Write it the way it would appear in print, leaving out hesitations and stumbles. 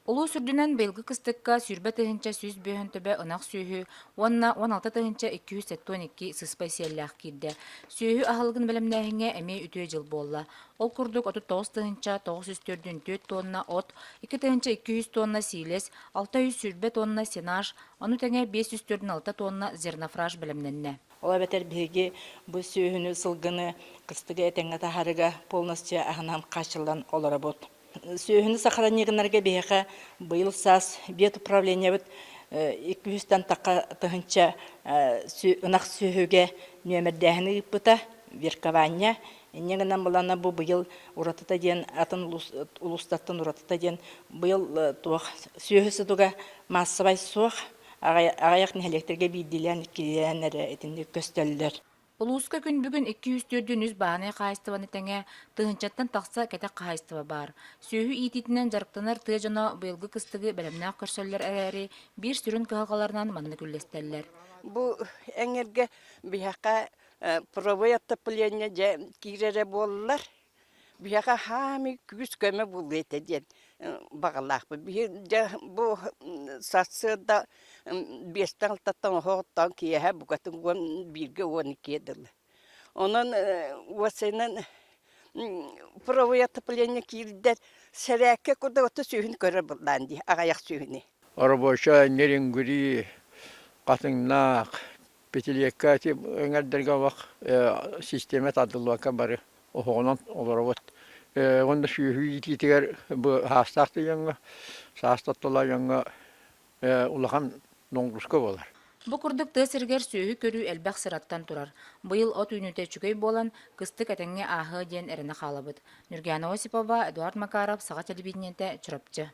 Улуус үрдүнэн быйылгы кыстыкка 20 105 төбө ынах сүөһү уонна 16 272 сыспай сиэллээх киирдэ. Сүөһү аһылыгын бэлэмнээһиҥҥэ эмиэ үтүө дьыл буолла. Ол курдук 39 904 тонна от, 2200 тонна сиилэс, 620 тонна сенаж, ону тэҥэ 546 тонна зернофураж бэлэмнэннэ. Ол эбэтэр биһиги бу сүөһүнү, сылгыны кыстыгы этэҥҥэ таһаарыыга полностью аһынан хааччыллан олоробут. Сүөһүнү сохранигынарга биһиэхэ быйыл саас ветуправлениебыт 200-тэн тахха тыһыынча ынах сүөһүгэ нүөмэрдээһини ыыппыта, веркование. Инньэ гынан былаана бу быйыл уратыта диэн атын улуустартан уратыта диэн быйыл туох сүөһү сутуга маассабай суох, аҕыйах нэһилиэктэргэ биирдиилээн, иккилээн эрэ итинник көстөллөр. Улууска күн бүгүн 243 бааһынай хаһаайыстыбаны тэҥэ, тыһыынчаттан тахса кэтэх хаһаайыстыба баар. Сүөһү иитиитинэн дьарыктанар тыа дьоно быйылгы кыстыгы бэлэмнээх көрсөллөр эрээри, биир сүрүн кыһалҕаларынан маннык үллэстэллэр. Бу эҥэргэ биһиэхэ паровой отопление дьэ киирэрэ буоллар, биһиэхэ хаамый күүс-көмө буолуо этэ диэн баҕалаахпыт. Биһи дьэ бу сарсыарда биэстэн алтаттан оһоҕоттон киэһэ букатын 11-гэ 12-гэ дылы. Онон уопсайынан паровой отопление киирдэр сэрээккэ курдук ото сүөһүн көрөр былаан дии аҕыйах сүөһүнү. Рабочай Нерюнгри, Хатыҥнаах, Пятилетка ити эҥэрдэргэ олох систиэмэ тардыллыбакка бары оһоҕунан олоробут. Уонна сүөһү иитиитигэр бу саастаах дьоҥҥо, саас тоттолоох дьоҥҥо улахан ноҕурууска буолар. Бу курдук тыа сиригэр сүөһү көрүү элбэх сыраттан турар. Быйыл от үүнүүтэ үчүгэй буолан, кыстык этэҥҥэ ааһыа диэн эрэнэ хаалабыт. Ньургуяна Осипова, Эдуард Макаров, Саха телевидениетэ, Чурапчы.